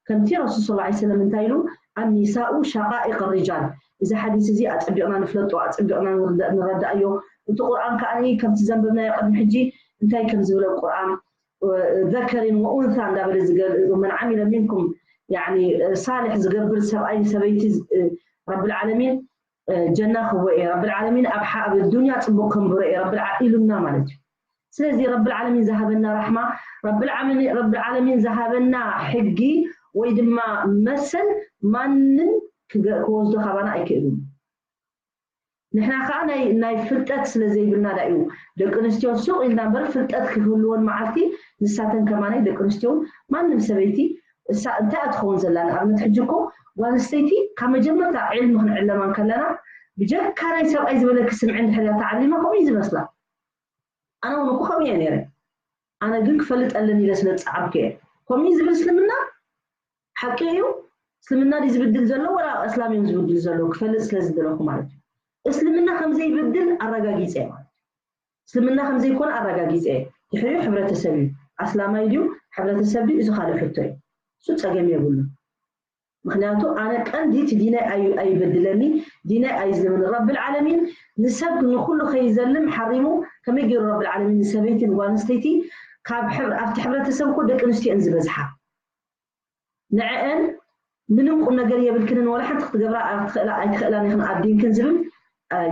ከምቲ ረሱል ስለ ላ ሰለም እንታይ ኢሉ ኣኒሳኡ ሸቃኢቅ ሪጃል። እዚ ሓዲስ እዚ ኣፀቢቕና ንፍለጦ፣ ኣፀቢቕና ንረዳእዮ። እቲ ቁርኣን ከዓ ንኢ ከምቲ ዘንበብናዮ ቅድሚ ሕጂ እንታይ ከም ዝብለ ቁርኣን ذكر وأنثى እንዳበለ ዝገ- من عمل منكم يعني ሳልሕ ዝገብር ሰብኣይ ሰበይቲ ረብል ዓለሚን ጀና ክህቦ እየ። ረብል ዓለሚን ኣብ ሓ- ኣብ ዱንያ ፅቡቅ ከንብሮ እየ ረብል ዓ- ኢሉና ማለት እዩ። ስለዚ ረብል ዓለሚን ዝሃበና ራሕማ ረብል ዓለሚን ረብል ዓለሚን ዝሃበና ሕጊ ወይ ድማ መሰል ማንም ክገ- ክወስዶ ካባና ኣይክእልን። ንሕና ከዓ ናይ ናይ ፍልጠት ስለ ዘይብልና ዳ እዩ ደቂ ኣንስትዮ ሱቕ ኢልና እምበር ፍልጠት ክህልወን መዓልቲ ንሳተን ከማነይ ደቂ ኣንስትዮ ማንም ሰበይቲ እሳ እንታይ እያ ትኸውን ዘላ ንኣብነት ሕጂ እኮ ጓል ኣንስተይቲ ካብ መጀመርታ ዕልሚ ክንዕለማ እንከለና ብጀካ ናይ ሰብኣይ ዝበለኪ ስምዒ እንድሕር እያ ተዓሊማ ከምኡ እዩ ዝመስላ ኣነ እውን እኮ ከምኡ እየ ነይረ ኣነ ግን ክፈልጥ ኣለኒ ኢለ ስለ ዝፀዓርኩ እየ ከምኡ ዝብል እስልምና ሓቂ እዩ እስልምና ድዩ ዝብድል ዘሎ ወላ እስላም እዮም ዝብድል ዘለዉ ክፈልጥ ስለ ዝደለኹ ማለት እዩ እስልምና ከም ዘይብድል ኣረጋጊፀ እየ ማለት እዩ እስልምና ከም ዘይኮነ ኣረጋጊፀ እየ ድሕሪኡ ሕብረተሰብ እዩ ኣስላማይ ድዩ ሕብረተሰብ ድዩ እዚ ካልእ ሕቶ እዩ እሱ ፀገም የብሉን ምክንያቱ ኣነ ቀንዲ እቲ ዲናይ ኣዩ ኣይበድለኒ ዲናይ ኣይዝልምን ረብል ዓለሚን ንሰብ ንኩሉ ከይዘልም ሓሪሙ ከመይ ገይሩ ረብል ዓለሚን ንሰበይቲ ንጓል ኣንስተይቲ ካብ ኣብቲ ሕብረተሰብ እኮ ደቂ ኣንስትዮ እየን ዝበዝሓ ንዐአን ምንም ቁም ነገር የብልክንን ወላ ሓንቲ ክትገብራ ኣይትኽእላ ኣይትኽእላን ኢኽን ኣብ ዲንክን ዝብል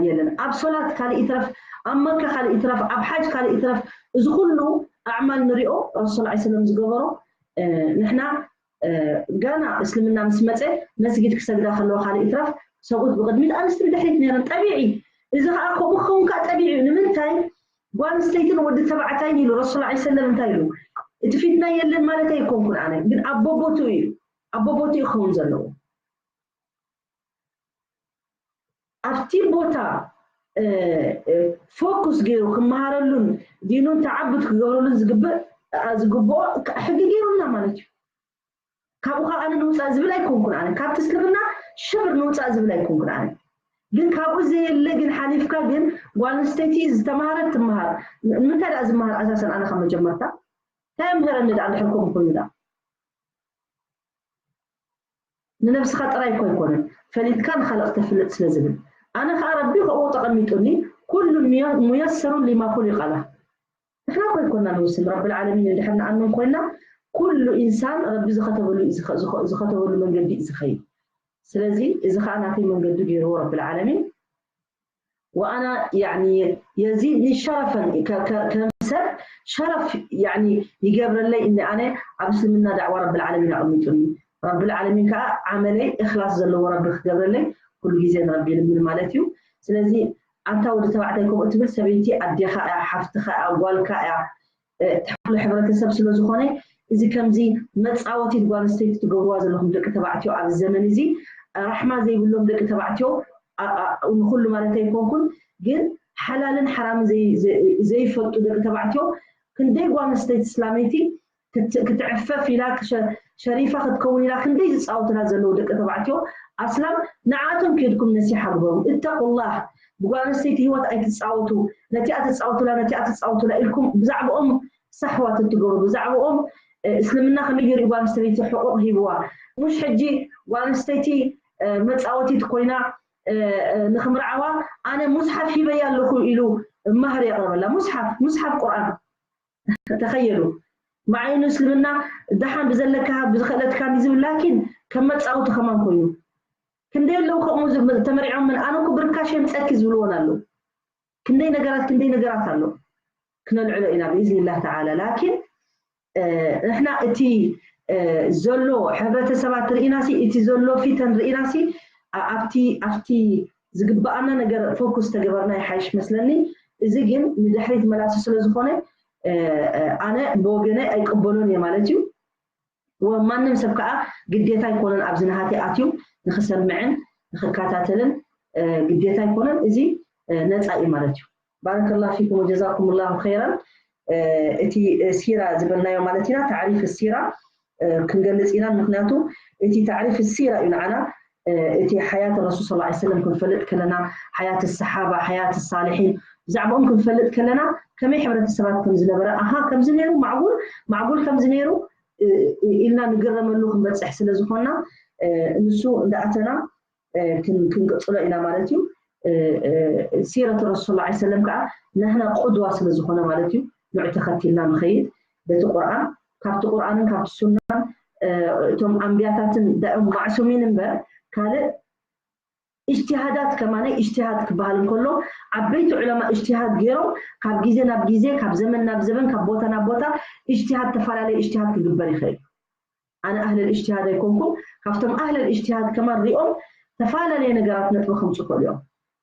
የለን ኣብ ሶላት ካልእ ይትረፍ ኣብ መካ ካልእ ይትረፍ ኣብ ሓጅ ካልእ ይትረፍ እዚ ኩሉ ኣዕማል ንሪኦ ረሱል ላ ሰለም ዝገበሮ ንሕና ጋና እስልምና ምስ መፀ መስጊድ ክሰግዳ ከለዋ ካልእ ይትረፍ ሰብኡት ብቕድሚት ኣንስቲ ብድሕሪት ነይረን ጠቢዒ እዚ ከዓ ከምኡ ክኸውን ከዓ ጠቢዒ እዩ ንምንታይ ጓል ኣንስተይትን ወዲ ተባዕታይን ኢሉ ረሱል ላ ሰለም እንታይ ኢሉ እቲ ፊትና የለን ማለት ኣይኮንኩን ኣነ ግን ኣቦቦቱ እዩ ኣቦቦቱ ክኸውን ዘለዎ ኣብቲ ቦታ ፎኩስ ገይሩ ክመሃረሉን ዲኑን ተዓብት ክገብረሉን ዝግብእ ዝግብኦ ሕጊ ገይሩልና ማለት እዩ ካብኡ ከዓ ኣነ ንውፃእ ዝብል ኣይኮንኩን ኣነ ካብቲ እስልምና ሽብር ንውፃእ ዝብል ኣይኮንኩን ኣነ ግን ካብኡ ዘየለ ግን ሓሊፍካ ግን ጓል ኣንስተይቲ ዝተምሃረት ትምሃር ንምንታይ ደኣ ዝምሃር ኣሳሰን ኣነ ካብ መጀመርታ እንታይ ምህረኒ ደኣ ድሕር ከምኡ ኮይኑ ደኣ ንነብስኻ ጥራይ እኮ ኣይኮነን ፈሊጥካ ንኻልእ ክተፍልጥ ስለ ዝብል ኣነ ከዓ ረቢ ከምኡ ተቐሚጡኒ ኩሉ ሙየሰሩን ሊማ ኩሊቀ ለህ ንሕና እኮ ኣይኮና ንውስን ረቢ ልዓለሚን እንድሕር ንኣምን ኮይና ኩሉ ኢንሳን ረቢ ዝኸተበሉ ዝኸተበሉ መንገዲ እዩ ዝኸይድ ስለዚ እዚ ከዓ ናተይ መንገዲ ገይርዎ ረቢ ልዓለሚን وأنا يعني يزيدني شرفا كمسلم شرف يعني يقبر لي إني أنا أبسلم لنا دعوة رب العالمين أقمتني رب العالمين كا عملي إخلاص زلو رب خقبر لي كل جزء ربي لمن مالتيو سلازي أنت ودي تبعتكم أتبل سبيتي أديخا يا حفتخا يا والكا يا ትሕሉ ሕብረተሰብ ስለ ዝኾነ እዚ ከምዚ መፃወቲት ጓል ኣንስተይቲ ትገብርዋ ዘለኹም ደቂ ተባዕትዮ ኣብ ዘመን እዚ ራሕማ ዘይብሎም ደቂ ተባዕትዮ ንኩሉ ማለት ኣይኮንኩን ግን ሓላልን ሓራምን ዘይፈልጡ ደቂ ተባዕትዮ ክንደይ ጓል ኣንስተይቲ እስላመይቲ ክትዕፈፍ ኢላ ሸሪፋ ክትከውን ኢላ ክንደይ ዝፃወቱላ ዘለዉ ደቂ ተባዕትዮ ኣስላም ንዓቶም ከድኩም ነሲሓ ግበሩ እተቁላህ ብጓል ኣንስተይቲ ህይወት ኣይትፃወቱ ነቲኣ ትፃወቱላ ነቲኣ ትፃወቱላ ኢልኩም ብዛዕባኦም ሳሕዋት እትገብሩ ብዛዕባኦም እስልምና ከመይ ገይሩ ጓል ኣንስተይቲ ሕቁቕ ሂብዋ ሙሽ ሕጂ ጓል ኣንስተይቲ መፃወቲት ኮይና ንክምርዓዋ ኣነ ሙስሓፍ ሂበያ ኣለኹ ኢሉ ማህር የቕርበላ ሙስሓፍ ሙስሓፍ ቁርኣን ተኸየሉ መዓይኑ እስልምና ደሓን ብዘለካ ብዝኽእለትካ ዝብል ላኪን ከም መፃወቲ ከማን ኮይኑ ክንደይ ኣለዉ ከምኡ ተመሪዖምን ኣነ እኮ ብርካሽ የምፀኪ ዝብልዎን ኣለዉ ክንደይ ነገራት ክንደይ ነገራት ኣሎ ክነልዕሎ ኢና ብኢዝኒላህ ተዓላ ላኪን ንሕና እቲ ዘሎ ሕብረተሰባት ርኢናሲ እቲ ዘሎ ፊተን ርኢናሲ ኣብቲ ኣብቲ ዝግበኣና ነገር ፎኩስ ተገበርና ይሓይሽ መስለኒ እዚ ግን ንድሕሪት መላሲ ስለ ዝኾነ ኣነ ብወገነ ኣይቅበሎን እየ ማለት እዩ ማንም ሰብ ከዓ ግዴታ ኣይኮነን ኣብዚ ናሃተይ ኣትዩ ንክሰምዕን ንክከታተልን ግዴታ ኣይኮነን እዚ ነፃ እዩ ማለት እዩ ባረከላ ፊኩም ወጀዛኩም ላሁ ኸይራን እቲ ሲራ ዝበልናዮ ማለት ኢና ታዕሪፍ ሲራ ክንገልፅ ኢና ምክንያቱ እቲ ታዕሪፍ ሲራ እዩ ንዓና እቲ ሓያት ረሱል ስ ሰለም ክንፈልጥ ከለና ሓያት ሰሓባ ሓያት ሳልሒን ብዛዕባኦም ክንፈልጥ ከለና ከመይ ሕብረተሰባት ከም ዝነበረ ኣሃ ከምዚ ነይሩ ማዕጉል ማዕጉል ከምዚ ነይሩ ኢልና ንግረመሉ ክንበፅሕ ስለ ዝኾንና ንሱ እንዳኣተና ክንቅፅሎ ኢና ማለት እዩ ሲረት ረሱል ላ ሰለም ከዓ ንሕና ቁድዋ ስለ ዝኾነ ማለት እዩ ንዑ ተኸቲልና ንኸይድ በቲ ቁርኣን ካብቲ ቁርኣንን ካብቲ ሱናን እቶም ኣንብያታትን ዳእም ማዕሱሚን እምበር ካልእ እጅትሃዳት ከማነ እጅትሃድ ክበሃል እንከሎ ዓበይቲ ዑለማ እጅትሃድ ገይሮም ካብ ግዜ ናብ ግዜ ካብ ዘመን ናብ ዘመን ካብ ቦታ ናብ ቦታ እጅትሃድ ተፈላለየ እጅትሃድ ክግበር ይኽእል ኣነ ኣህለል እጅትሃድ ኣይኮንኩም ካብቶም ኣህለል እጅትሃድ ከማን ሪኦም ተፈላለየ ነገራት ነጥቢ ከምፁ ክእሉ እዮም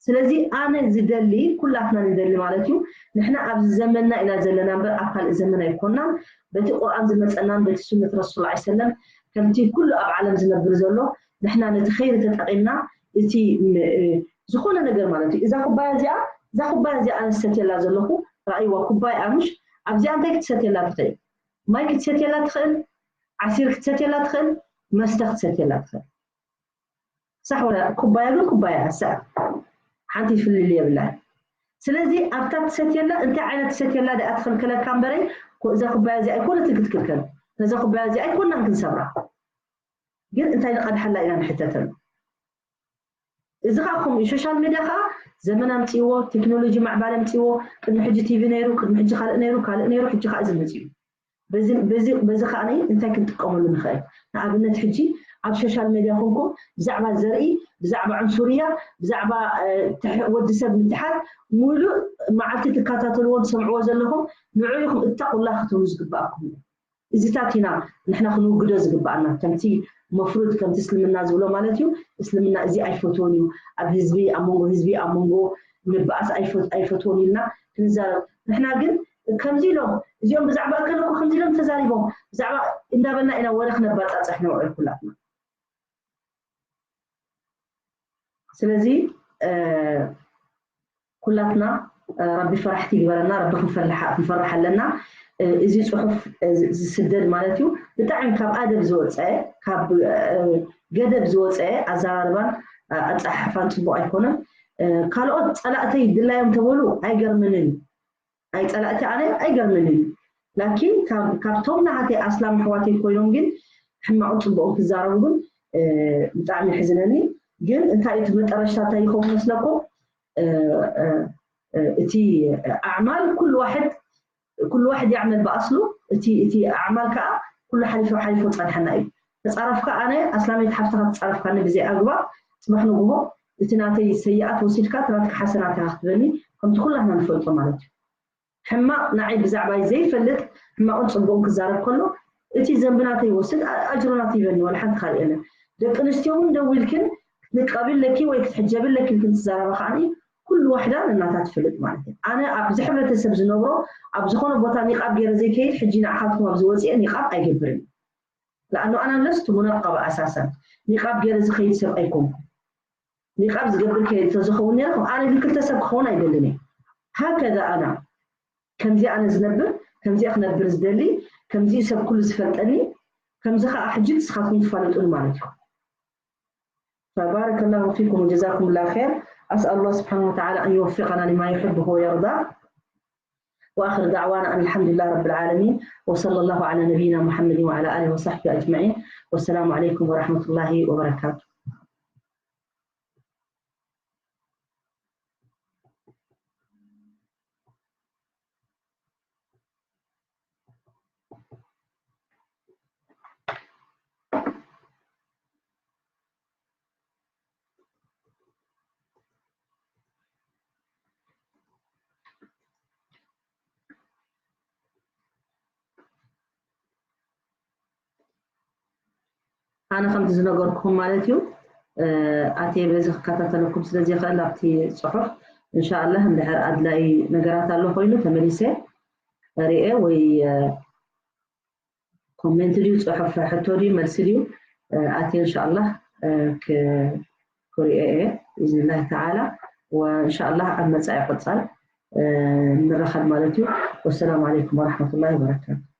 ስለዚ ኣነ ዝደሊ፣ ኩላትና ንደሊ ማለት እዩ። ንሕና ኣብዚ ዘመንና ኢና ዘለና እምበር ኣብ ካልእ ዘመን ኣይኮንናን። በቲ ቁርኣን ዝመጸናን በቲ ሱነት ረሱል ሰለላሁ ዐለይሂ ወሰለም፣ ከምቲ ኩሉ ኣብ ዓለም ዝነብር ዘሎ፣ ንሕና ነቲ ኸይሪ ተጠቒምና እቲ ም- እ፣ ዝኾነ ነገር ማለት እዩ። እዛ ኩባያ እዚኣ፣ እዛ ኩባያ እዚኣ ኣነ ዝሰትየላ ዘለኹ፣ ረኣይዋ ኩባያ ኣሙሽ፣ ኣብዚኣ እንታይ ክትሰትየላ ትኽእል? ማይ ክትሰትየላ ትኽእል፣ ዓሲር ክትሰትየላ ትኽእል፣ መስተ ክትሰትየላ ትኽእል። ሳሕ ወላ ኩባያ ግን ኩባያ ሳሕ፣ ሓንቲ ፍልል የብላን። ስለዚ ኣብታ ትሰትየላ እንታይ ዓይነት ትሰትየላ ደኣ ትኽልክለካ እምበረይ፣ ኮ- እዛ ኩባያ እዚኣ ኣይኮነትን ክትክልከል፣ ነዛ ኩባያ እዚኣ ኣይኮናን ክንሰብራ። ግን እንታይ ንቐድሓላ ኢና ንሕተተሉ። እዚ ከዓ ከምኡ እዩ። ሶሻል ሜድያ ከዓ ዘመን ኣምፅዎ፣ ቴክኖሎጂ ማዕባል ኣምፅዎ። ቅድሚ ሕጂ ቲቪ ነይሩ፣ ቅድሚ ሕጂ ካልእ ነይሩ፣ ካልእ ነይሩ፣ ሕጂ ከዓ እዚ መፅኡ። በዚ በዚ በዚ ከዓ እንታይ ክንጥቀመሉ ንኽእል? ንኣብነት ሕጂ ኣብ ሶሻል ሜድያ ኮንኩም ብዛዕባ ዘርኢ፣ ብዛዕባ ዕንሱርያ፣ ብዛዕባ እ፣ ትሕ- ወዲ ሰብ ምትሓት ሙሉእ መዓልቲ ትከታተልዎ ትሰምዕዎ ዘለኹም፣ ንዑ ኢኹም እታ ቁላ ክትብሉ ዝግባኣኩም እዩ። እዚታት ኢና ንሕና ክንውግዶ ዝግባኣና። ከምቲ መፍሩድ፣ ከምቲ እስልምና ዝብሎ ማለት እዩ። እስልምና እዚ ኣይፈትዎን እዩ፣ ኣብ ህዝቢ፣ ኣብ መንጎ ህዝቢ፣ ኣብ መንጎ ምብኣስ ኣይፈት- ኣይፈትዎን ኢልና ክንዛረብ። ንሕና ግን ከምዚ ኢሎም፣ እዚኦም ብዛዕባ እከለ እኮ ከምዚ ኢሎም ተዛሪቦም፣ ብዛዕባ እንዳበልና ኢና ወረ ክነባጻጽሕ ንውዕል ኩላትና። ስለዚ እ፣ ኩላትና እ፣ ረቢ ፈራሕቲ ይግበረና። ረቢ ክንፈልሓ- ክንፈርሕ ኣለና። እ፣ እዚ ጽሑፍ እ፣ ዝ- ዝስደድ ማለት እዩ ብጣዕሚ ካብ ኣደብ ዝወፀ፣ ካብ እ፣ ገደብ ዝወፀ ኣዘራርባን እ፣ ኣፀሓሕፋን ጽቡቕ ኣይኮነን። እ፣ ካልኦት ጸላእተይ ድላዮም ተበሉ ኣይገርምንን እዩ። ኣይ ጸላእቲ ኣነ ኣይገርምንን እዩ። ላኪን ካብ- ካብቶም ናሃተይ ኣስላም ኣሕዋተይ ኮይኖም ግን ሕማቕን ጽቡቕን ክዛረቡ ግን እ፣ ብጣዕሚ ይሕዝነኒ። ግን እንታይ እቲ መጠረሽታ እንታይ ይኸውን መስለኩም? እ፣ እ፣ እ፣ እቲ ኣዕማል ኩሉ ዋሕድ ኩሉ ዋሕድ ያዕመል ብኣስሉ። እቲ እቲ ኣዕማል ከዓ ኩሉ ሓሊፎ ሓሊፎ ጸንሐና እዩ። ተጻረፍካ ኣነ ኣስላመይቲ ሓፍትኻ ተጻረፍካኒ ብዘይ ኣግባብ ጽባሕ ንግሆ እቲ ናተይ ሰይኣት ወሲድካ እቲ ናትካ ሓሰናት ኢኻ ክትበኒ ከምቲ ኩላትና ንፈልጦ ማለት እዩ። ሕማቕ ንዓይ ብዛዕባይ ዘይፈልጥ ሕማቕን ጽቡቕን ክዛረብ ከሎ እቲ ዘንቢ ናተይ ይወስድ፣ ኣ- ኣጅሩ ናተይ ይበኒ፣ ዋላ ሓንቲ ካልእ የለን። ደቂ ኣንስትዮ እውን ደዊልክን ክትንቀቢ ኣለኪ ወይ ክትሕጀቢ ኣለኪ ኢልክን ትዛረባ ከዓኒ ኩሉ ዋሕዳ ነናታ ትፈልጥ ማለት እዩ። ኣነ ኣብዚ ሕብረተሰብ ዝነብሮ ኣብ ዝኾነ ቦታ ኒቃብ ገይረ ዘይከይድ ሕጂ ንዓኻትኩም ኣብዚ ወፂአ ኒቃብ ኣይገብርን። ለኣኑ ኣና ለስቱ ሙነቀበ ኣሳሰን ኒቃብ ገይረ ዝኸይድ ሰብ ኣይኮንኩ። ኒቃብ ዝገብር ከ ተዝኸውን ነይረ ከም ኣነ ግን ክልተ ሰብ ክኸውን ኣይደልን እየ። ሃከዛ ኣና ከምዚ ኣነ ዝነብር ከምዚ ክነብር ዝደሊ ከምዚ ሰብ ኩሉ ዝፈልጠኒ ከምዚ ከዓ ሕጂ ንስኻትኩም ትፋለጡን ማለት እዩ። فبارك الله فيكم وجزاكم الله خير. أسأل الله سبحانه وتعالى أن يوفقنا لما يحبه ويرضى. وآخر دعوانا أن الحمد لله رب العالمين، وصلى الله على نبينا محمد وعلى آله وصحبه أجمعين، والسلام عليكم ورحمة الله وبركاته. ኣነ ከምቲ ዝነገርኩኹም ማለት እዩ። ኣትየ በዚ ክከታተለኩም ስለ ዘይኽእል ኣብቲ ፅሑፍ እንሻኣላህ እንድሕር ኣድላይ ነገራት ኣሎ ኮይኑ ተመሊሰ ርኤ ወይ ኮሜንት ድዩ ፅሑፍ ሕቶ ድዩ መልሲ ድዩ ኣትየ እንሻኣላህ ክሪኦ እየ ብኢዝንላህ ተዓላ። ወእንሻኣላህ ኣብ መፃኢ ቆፃል ንረኸብ ማለት እዩ። ወሰላሙ ዓለይኩም ወረሕመቱላሂ ወበረካቱ።